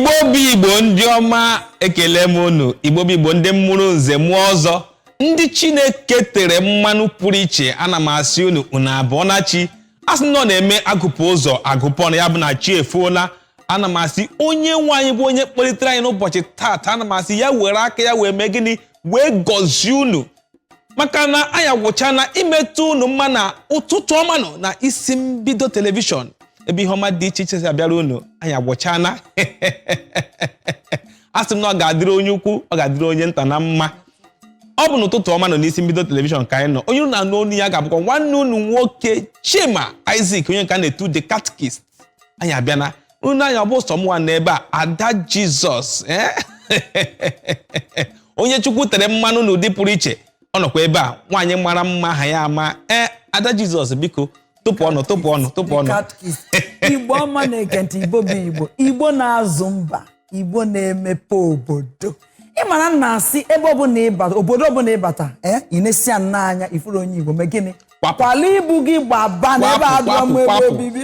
Igbo bụ Igbo ndị ọma, ekele m unu. Igbo bụ Igbo, ndị mụrụ nze mụọ ọzọ, ndị Chineke tere mmanụ pụrụ iche, ana m asị unu, unu abọọna chi. A sị na ọ na-eme agụpụ ụzọ agụpụ ọnụ, ya bụ na chi efuola. Ana m asị onye nwe anyị bụ onye kpọlitere anyị n'ụbọchị taata, ana m asị ya were aka ya wee mee gịnị? Wee gọzie unu, maka na anyị agwụchana imetụ unu mma na ụtụtụ ọma nọ na Isi Mbido Telivishọn, ebe ihe ọma dị iche iche si abịara unu. Anyị agwụchana. A sị m na ọ ga-adịrị onye ukwu, ọ ga-adịrị onye nta na mma. Ọ bụ n'ụtụtụ ọma nọ n'Isi Mbido Telivishọn ka anyị nọ. Onye unu na-anụ olu ya ga-abụkwa nwanne unu nwoke Chima Isaac, onye nke a na-etu The Catechist. Anyị abịana unu anya. Ọ bụ sọ mụnwa n'ebe a, Ada Jizọs, eh? Onye Chukwu tere mmanụ n'ụdị pụrụ iche, ọ nọkwa ebe a. Nwaanyị mara mma, aha ya ama. Ee, Ada Jizọs, biko tụpụ ọnụ, tụpụ ọnụ, tụpụ ọnụ. Catechist. Igbo ọma na-ege ntị, Igbo bụ Igbo, Igbo na-azụ mba, Igbo na-emepe obodo. Ị mara m na-asị, ebe ọbụla ịbata, obodo ọbụla ịbata, ee, ị na-esi ya nnọọ anya ifuru onye Igbo, mee gịnị? Kwapụ. Kwala ibu gị gbaba na ebe Kwapụ, adụọ m kwapụ, ebe kwapụ. obibi.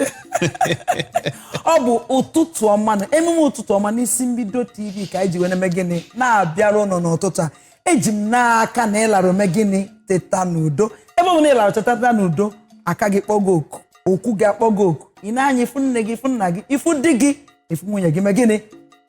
Ọ bụ ụtụtụ ọma na emume ụtụtụ ọma n'Isi Mbido TV ka anyị ji wee na-eme gịnị? Na-abịara ụnụ n'ụtụtụ a. Eji m n'aka na ịlara ome gịnị? Teta n'udo. Ebe ọ bụla ịlara teta n'udo, aka gị kpọgo oku, okwu gị akpọgo oku, ị na-anya ifu nne gị, ifu nna gị, ifu di gị, ifu nwunye gị, mee gịnị?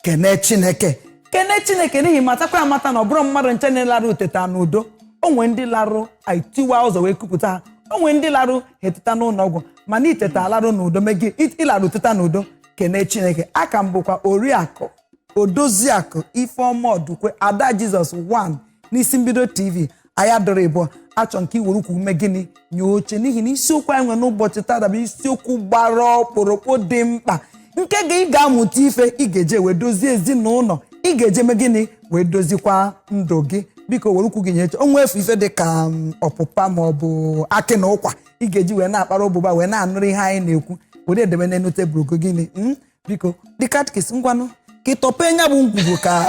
Kene Chineke, kene Chineke, n'ihi matakwa amata na ọ bụrụ mmadụ nche na-elarụ teta n'udo. O nwee ndị larụ itiwa ụzọ wee kupụta ha, o nwee ndị larụ ha eteta n'ụlọ ọgwụ, mana iteta alarụ n'udo, mee gị ịlarụ teta n'udo, kene Chineke. Aka m bụkwa Oriakụ Odoziakụ Ifeọma Ọdụkwe, Ada Jizọs 1 n'Isi Mbido TV. Anyị adọrọ ịbụọ achọ nke iwere ukwu ume gịnị? Nye oche, n'ihi na isiokwu anyị nwere n'ụbọchị taa bụ isiokwu gbara ọkpụrụkpụ dị mkpa, nke ga ị ga-amụta ife ị ga-eje wee dozie ezinụlọ, ị ga-eje mee gịnị? Wee dozikwa ndụ gị. Biko were ukwu gị nye oche. O nwefu ife dị ka ọpụpa ma ọ bụ akị na ụkwa ị ga-eji wee na-akpara ụbụba wee na-anụrụ ihe anyị na-ekwu, were edebe n'elu tebụl gị. Gịnị? Biko, the catechist, ngwanụ ka ịtọpe nya bụ ngwugwu ka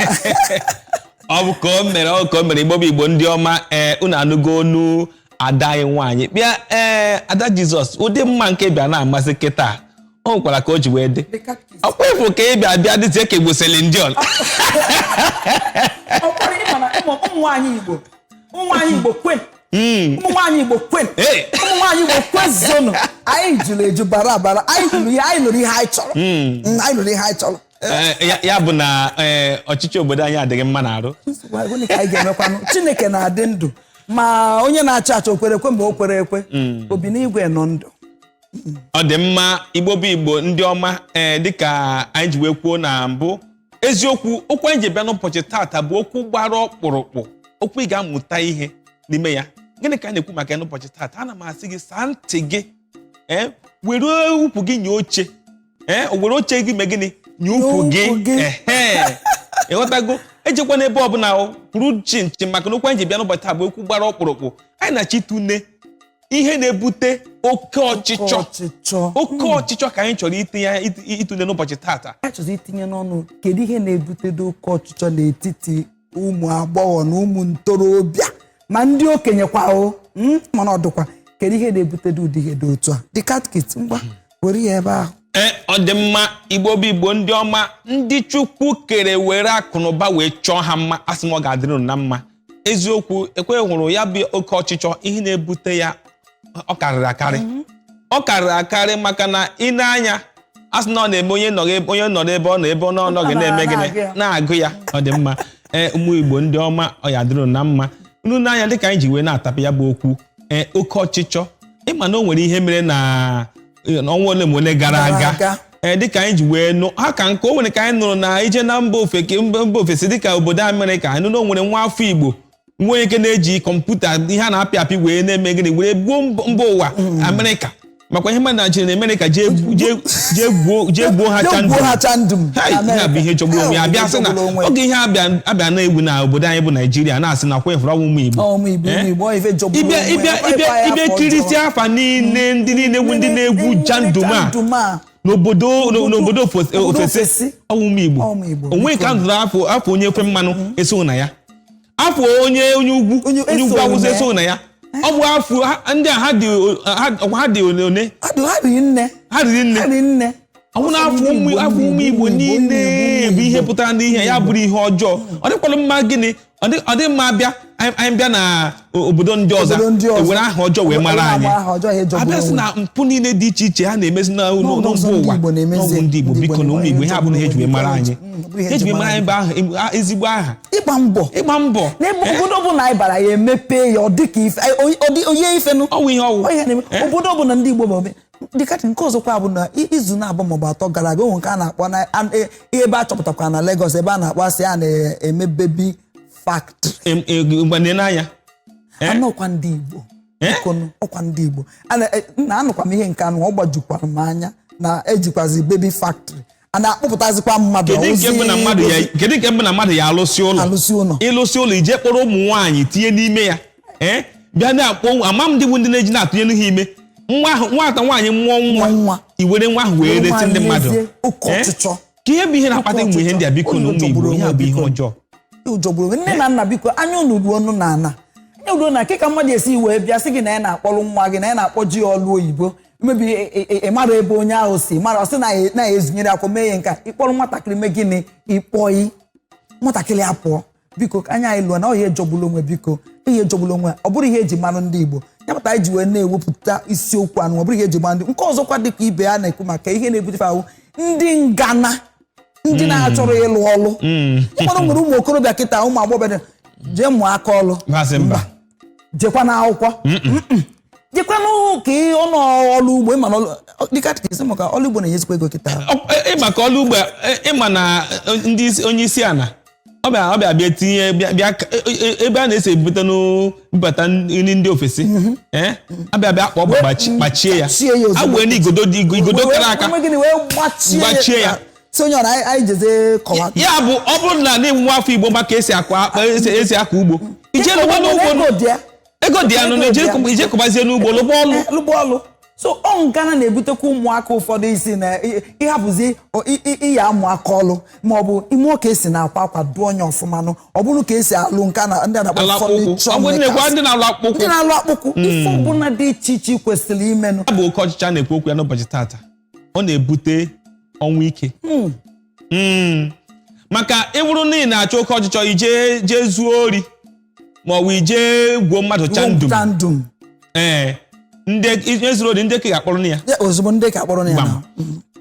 Ọ bụ ka o mere, ọ bụ ka o mere. Igbo bụ Igbo, ndị ọma, ee, unu anụgo onu ada anyị nwaanyị bịa. Ee, Ada Jizọs, ụdị mma nke bịa na-amasị kịta, o nwekwara ka o ji wee dị. The catechist. Ọkwa ịfụ ka ị bịa bịa dịzie ka Igbo Celine Dion. Ọ kwara ịma na ụmụ nwaanyị Igbo, ụmụ nwaanyị Igbo kwen, ụmụ nwaanyị Igbo kwen, Hey! ụmụ nwaanyị Igbo kwezonu. Anyị jụrụ eju bara abara. Anyị hụrụ ihe anyị nụrụ, ihe anyị chọrọ. Anyị nụrụ ihe anyị chọrọ. Ee, ya bụ na ee, ọchịchị obodo anyị adịghị mma n'arụ. Nsogbu anyị, gịnị ka anyị ga-emekwanụ? Chineke na-adị ndụ, ma onye na-achị achị o kwere ekwe ma o kwere ekwe, obi n'igwe nọ ndụ. Ọ dị mma. Igbo bụ Igbo, ndị ọma, ee, dịka anyị ji wee kwuo na mbụ, eziokwu, okwu anyị ji bịa n'ụbọchị taata bụ okwu gbara ọkpụrụkpụ, okwu ị ga-amụta ihe n'ime ya. Gịnị ka anyị na-ekwu maka ya n'ụbọchị taata? Ana m asị gị saa ntị gị, ee, were ukwu gị nye oche, ee, were oche gị mee gịnị? Nye ukwu gị. Ukwu gị. Ehe, ịghọtago? Ejekwa n'ebe ọbụla o kwuru chinchi, maka na okwu anyị ji bịa n'ụbọchị taa bụ okwu gbara ọkpụrụkpụ. Anyị na-achọ ịtụne ihe na-ebute oke ọchịchọ. Ọchịchọ. Oke ọchịchọ ka anyị chọrọ itinye ịtụle n'ụbọchị taata. A chọrọ itinye n'ọnụ, kedu ihe na-ebutedo oke ọchịchọ n'etiti ụmụ agbọghọ na ụmụ ntorobịa, ma ndị okenye kwa o, mana ọ dịkwa, kedu ihe na-ebutedo ụdị ihe dị otu a? The catechist, ngwa, were ya ebe ahụ. Ee, ọ dị mma. Igbo bụ Igbo, ndị ọma, ndị Chukwu kere were akụnụba wee chọọ ha mma, asị m ọ ga-adịrị unu na mma. Eziokwu, ekwe hụrụ ya bụ oke ọchịchọ, ihe na-ebute ya ọ karịrị akarị, ọ karịrị akarị, maka na ị na-anya, asị na ọ na-eme onye nọrọ onye nọrọ ebe ọ nọ, ebe ọ nọghị na-eme gịnị? Na-agụ ya. Na-agụ ya. Ọ dị mma. Ee, ụmụ Igbo ndị ọma, ọ ya dịrị unu na mma. Unu n'anya, dịka anyị ji wee na-atapụ ya bụ okwu, ee, oke ọchịchọ, ịma na o nwere ihe mere na ọnwa ole ma ole gara Gara aga. aga. Ee, dịka anyị ji wee nụ ha ka nke o nwere ka anyị nụrụ na ije na mba ofesi, dịka obodo Amerịka, anyị nụ na o nwere nwa afọ Igbo, nwa onye nke na-eji kọmputa, ihe a na-apị apị, wee na-eme gịnị? Were gbuo mba ụwa Amerịka, makwa ihe mmadụ na-achịrị na Amerịka, jee gbuo ha Jee chandum. gbuo ha chandum. Hai, ihe a bụ ihe jọgburu onwe ya. Abịa sị na Jọgburu onwe ya. oge ihe abịa na-egwu na obodo anyị bụ Naijiria, na-asị na kwa ịfụrụ ụmụ Igbo. Ụmụ Igbo, Eh? ụmụ Igbo, ọ ife jọgburu ịbịa onwe ya. ịbịa Ọkwa ịbịa ịkpa ya ịbịa afọ kirisi ọjọọ. afa niile, ndị niile bụ ndị na-egwu chandum a chandum a n'obodo obodo ofesi, ofesi. ọwụ ụmụ Igbo. Ụmụ Igbo, onwe ka biko. m zụrụ afọ onye ofe mmanụ esoghị na ya, afọ onye ugwu, onye ugwu esoghị awụsa na ya. esoghị na ya. Ọ bụ afọ ndị a ha dị ọkwa ha dị one one. Ha dị, ha riri nne. Ha riri nne. Ha riri nne. Ọ bụ na afọ ụmụ Igbo, afọ ụmụ Igbo Igbo, niile Igbo, bụ ihe Igbo. pụtara n'ihe ya bụrụ ihe ọjọọ. Ọ dịkwalụ mma gịnị, ọ dị mma bịa anyị bịa na obodo ndị ọzọ, Obodo ndị ọzọ. ewere aha ọjọọ wee mara Ewere anyị. aha ọjọọ ha ejọgburu Abịa sị onwe. na mpụ niile dị iche iche ha na-emezi na N'ọnọdụ mba ndị ụwa, Igbo na-emezi. n'ọbụ ndị Igbo. Ndị Biko, Igbo na ụmụ Igbo, ihe abụrụ ihe eji wee mara anyị, Mm, ọ bụrụ ihe ihe eji wee mara anyị bụ aha, ezigbo aha. Ịgba mbọ. Ịgba mbọ. N'ebe obodo ọbụla anyị bara, ya emepe ya, ọ dị ka ife ọ dị onye ifenụ. Ọ wụ ihe ọwụ. Ọ ihe na-eme obodo ọbụla ndị Igbo bụ ome. Dịka nke ọzọkwa bụ na izu na-abụ maọbụ 3 gara aga, onwe nke a na-akpọ na ebe a chọpụtakwara na Lagos, ebe a na-akpọ asị a na-eme baby factory. Mgbe n'anya. Anọkwa ndị Igbo. Bikonu, ọkwa ndị Igbo. Nna, anụkwa m ihe nke anụ, ọ gbajukwara m anya na ejikwazi baby factory a na-akpụpụtazikwa mmadụ. Kedu nke bụ na mmadụ ya, kedu nke bụ na mmadụ ya alụsị ụlọ? Alụsị ụlọ. Ịlụsị ụlọ, ije kpọrọ ụmụ nwaanyị tinye n'ime ya, ee, bịa na-akpọ ama m ndị bụ ndị na-eji na-atụnyere ha ime nwa ahụ. Nwata nwaanyị mụọ nwa, Mụọ nwa. I were nwa ahụ wee resi ndị mmadụ. N'ezie, oke Ee? ọchịchọ. Ka ihe bụ ihe na-akpata ụmụ ihe ndị a, biko, na ụmụ Igbo, ihe a bụ ihe ọjọọ. Ụjọgburu onwe. Nne na nna, biko, anya unu ruo ọnụ na ana, anya ruo na ka mmadụ esi wee bịa sị gị na ya na-akpọrọ nwa gị, na ya na-akpọ ji ya ọlụ oyibo. Mebi ị mara ebe onye ahụ si mara, ọ sị na ya na ya ezunyere akwụkwọ mee ya nke a. Ịkpọrọ nwatakịrị mee gịnị? Ịkpọghị nwatakịrị apụọ. Biko, ka anya anyị lụọ na ọ ihe jọgburu onwe. Biko, ihe jọgburu onwe, ọ bụrụ ihe eji mara ndị Igbo, ya pụtara anyị ji wee na-ewepụta isiokwu anụ. Ọ bụrụ ihe eji mara ndị nke ọzọkwa, dịka ibe ya na-ekwu maka ihe na-ebute ahụ, ndị ngana, ndị na-achọrọ ịlụ ọlụ. Ịmara nwere ụmụ okorobịa kịta, ụmụ agbọghọbịa jee mụọ aka ọlụ. Masị mba. Jekwa n'akwụkwọ. Mm-mm. Jekwa ka ị ọnụ ọlụ ugbo. Ịma na dịka isi maka ọlụ ugbo na-enyezikwa ego kịta. Ịma ka ọlụ ugbo, ịma na ndị onye isi ala ọ bịa bịa tinye bịa bịa ebe a na-esi ebute n'bata nri ndị ofesi, ee, abịa bịa kpọọ gbachie ya. Gbachie ya ozugbo. A wee n'igodo dị igodo kara aka. Wee gịnị? Wee gbachie. Gbachie ya. Si onye ọra anyị jezie kọwa. Ya bụ, ọ bụrụ na na nwa afọ Igbo maka esi akọ akpa, esi akọ ugbo, ije lụgba n'ugbo. Ego dị ya. Ego dị ya nụ, Ego dị ya. ije kọbazie n'ugbo, lụgba ọlụ. Lụgba ọlụ. So ọ ngana na-ebutekwa ụmụaka ụfọdụ isi na ịhapụzi ịya amụ aka ọlụ, ma ọ bụ ime ka esi na-akwa akwa dụọ onye ọfụma nụ, ọ bụrụ ka esi alụ nke a ndị a na-akpọ Alụ akpụkwụ. furniture Ọ bụ ndị na-ekwu makers. ndị na-alụ akpụkwụ. Ndị na-alụ akpụkwụ, ife ọbụla dị iche iche kwesịrị imenụ. Ya bụ oke ọchịchị a na-ekwu okwu ya n'ụbọchị tata, ọ na-ebute ọnwụ ike. Maka ịbụrụ na ị na-achọ oke ọchịchọ, ije jee zuo ori ma ọ bụ ije gwuo mmadụ chandum. Chandum. Ee, ndị ihe zuru ori, ndị ka ga-akpọrọ ya. Ya, ozugbo ndị ka akpọrọ ya. Gbam.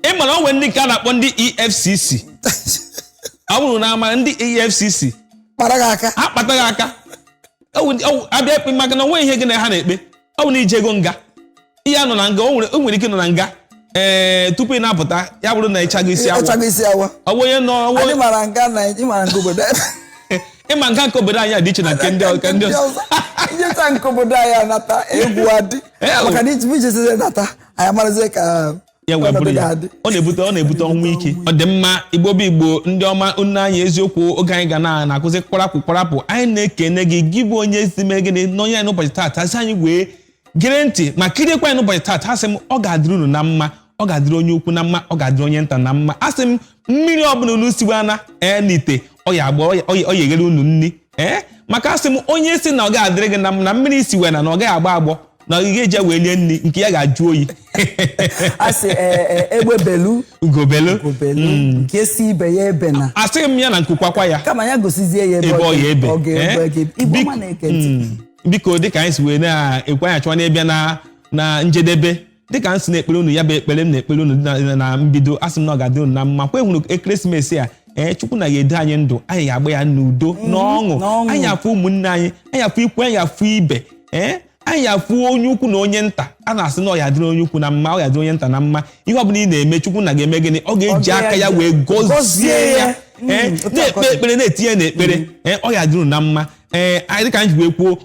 Na Ị mara onwe ndị nke a na-akpọ ndị EFCC. Ọ bụrụ na ama ndị EFCC kpara gị aka. Ha kpata gị aka. Ọ abịa ikpe, maka na onwe ihe gị na ha na-ekpe, ọ bụ na ije ego nga, ihe a nọ na nga, o nwere ike nọ na nga, ee, tupu ị na-apụta, ya bụrụ na ịchago isi awọ. Ịchago isi awọ. Ọ bụ onye nọ ọ bụ Anyị mara nga na ị mara nke obodo. Ịma nga nke obodo anyị a dị iche na nke ndị ọzọ. Ijecha nke obodo anyị anata, egwu adị. Maka na ijesizie nata, anyị amarazie ka Ya wee bụrụ ọnọdụ ya. ga-adị. Ọ na-ebute ọnwụ ike. Ọ dị mma, Igbo bụ Igbo, ndị ọma nne anyị, eziokwu, oge anyị ga na na-akụzi kwarapụ kwarapụ. Anyị na-ekene gị, gị bụ onye si mee gịnị n'onye anyị n'ụbọchị taata, sị anyị wee gere ntị ma kiriekwa anyị n'ụbọchị taata. Asị m, ọ ga-adịrị unu na mma, ọ ga-adịrị onye ukwu na mma, ọ ga-adịrị onye nta na mma. Asị m, mmiri ọbụla unu siwana ee n'ite, ọ ya agba, ọ ya eghere unu nri. Ee, maka asị m, onye si na ọ ga-adịrị gị na mma na mmiri siwe na ọ gaghị agbọ agbọ na ọ ga-eji wee lie nri, nke ya ga-ajụ oyi. A sị egbe belu, ugobelu, ugobelu, nke si ibe ya ebe na. Asịghị m ya na nkukwakwa ya. Kama ya gosizie ya ebe ebe ọ ya ebe. ọ ga-ebe. Eh? Igbo ọma na-eke ntị. Biko, dịka anyị si wee na-ekwe, anyị achọwa n'ịbịa na njedebe. Dịka m si na-ekpere unu, ya bụ ekpere m na-ekpere unu na mbido, asị m na ọ ga-adị unu na mma. Kwe hụrụ ekeresimesi a, ee, Chukwu na ga-edo anyị ndụ, anyị ga-agba ya n'udo n'ọṅụ. N'ọṅụ. Anyị afụ ụmụnne anyị, anyị afụ ikwu, anyị afụ ibe, ee, anyị afụ onye ukwu na onye nta. A na-asị na ọ ya adịrị onye ukwu na mma, ọ ya adịrị onye nta na mma. Ihe ọ bụla ị na-eme, Chukwu na ga-eme gịnị? Ọ ga-eji Ọ aka ya wee gọzie gọzie ya. ya. Ee, Otu a na-ekpe ka ọ dị. ekpere, na-etinye n'ekpere, ee, ọ ya adịrị unu na mma. Ee, anyị dịka anyị ji wee kwuo,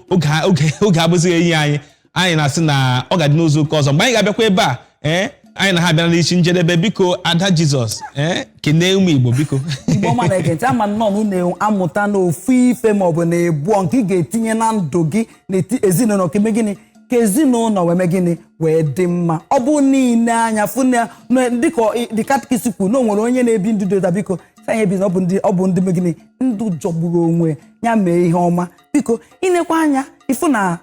oge abụzighị enyi anyị. Anyị na-asị na ọ ga-adị n'ụzọ ụka ọzọ mgbe anyị ga-abịakwa ebe a. Ee, anyị na ha abịara n'isi njedebe. Biko, Ada Jizọs, ee, kenee ụmụ Igbo, biko. Igbo ọma na-ege ntị, ama nnọọ na unu amụta n'ofu ife maọbụ na ebuọ nke ị ga-etinye na ndụ gị na ezinụlọ, ka eme gịnị, ka ezinụlọ wee mee gịnị, wee dị mma. Ọ bụ niile anya fụ na dịka dị catechist kwuru na o nwere onye na-ebi ndụ dị ụta, biko sị anyị ebi na ọ bụ ndị mee gịnị, ndụ jọgburu onwe ya. Mee ihe ọma, biko. Inekwa anya ịfụ na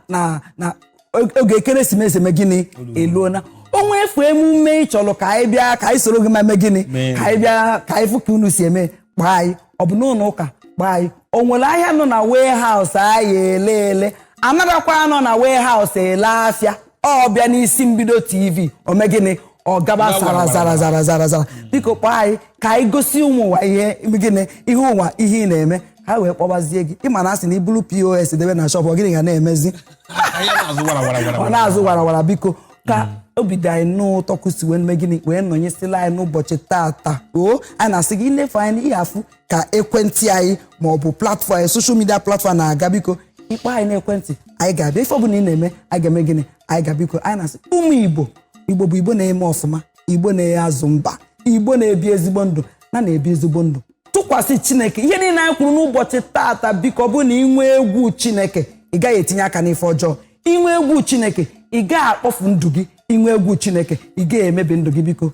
oge ekeresimesi eme gịnị eluona. O nwefu emume ị chọrọ ka anyị bịa, ka anyị soro gị ma mee gịnị? Mee. Ka anyị bịa, ka anyị fụ ka unu si eme, kpọọ anyị. Ọ bụ n'ụlọ ụka, kpọọ anyị. O nwere ahịa nọ na warehouse anyị ele ele anaghịkwa nọ na warehouse ele afịa. Ọ bịa n'Isi Mbido TV, o mee gịnị? Ọ gaba zara zara zara zara zara. Biko kpọọ anyị ka anyị gosi ụmụ ụwa ihe gịnị, ihe ụwa, ihe ị na-eme, ha wee kpọbazie gị. Ịma na asị na iburu POS debe na shop, ọ gịnị ga na-emezi? Ahịa na-azụ wara wara wara. Ọ na-azụ warawara. Biko, ka obi dị anyị n'ụtọ kwụsị wee mee gịnị, wee nọnyesịla anyị n'ụbọchị tata. O anyị na-asị gị inefu anyị ihe afụ ka ekwentị anyị ma ọ bụ platform anyị, social media platform na-aga. Biko ịkpọ anyị n'ekwentị, anyị ga-abịa. Ife ọbụla ị na-eme, anyị ga-eme gịnị? Anyị ga. Biko, anyị na-asị ụmụ Igbo, Igbo bụ Igbo na-eme ọfụma, Igbo na-enye azụ mba, Igbo na-ebi ezigbo ndụ na na-ebi ezigbo ndụ tụkwasị Chineke. Ihe niile anyị kwuru n'ụbọchị tata, biko, ọ bụrụ na ị nwee egwu Chineke, ị gaghị etinye aka n'ife ọjọọ. Inwe egwu Chineke, ị gaghị akpọfu ndụ gị. Inwe egwu Chineke, ị gaghị emebi ndụ gị. Biko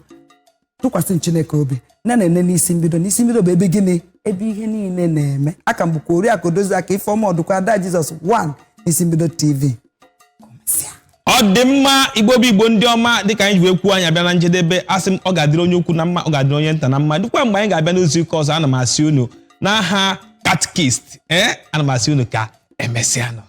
tụkwasị Chineke obi na na-ene n'Isi Mbido. N'Isi Mbido bụ ebe gịnị, ebe ihe niile na-eme. Aka m bụkwa Oriakụ Odoziakụ Ifeọma Ọdụkwa, Ada Jizọs 1, n'Isi Mbido TV. Ọ dị mma. Igbo bụ Igbo, ndị ọma, dịka anyị ji wee kwuo, anyị abịa na njedebe. Asị m, ọ ga-adịrị onye ukwu na mma, ọ ga-adịrị onye nta na mma. Dịkwa mgbe anyị ga-abịa n'izu ụka ọzọ, ana m asị unu n'aha catechist, ee, ana m asị unu ka emesịanụ.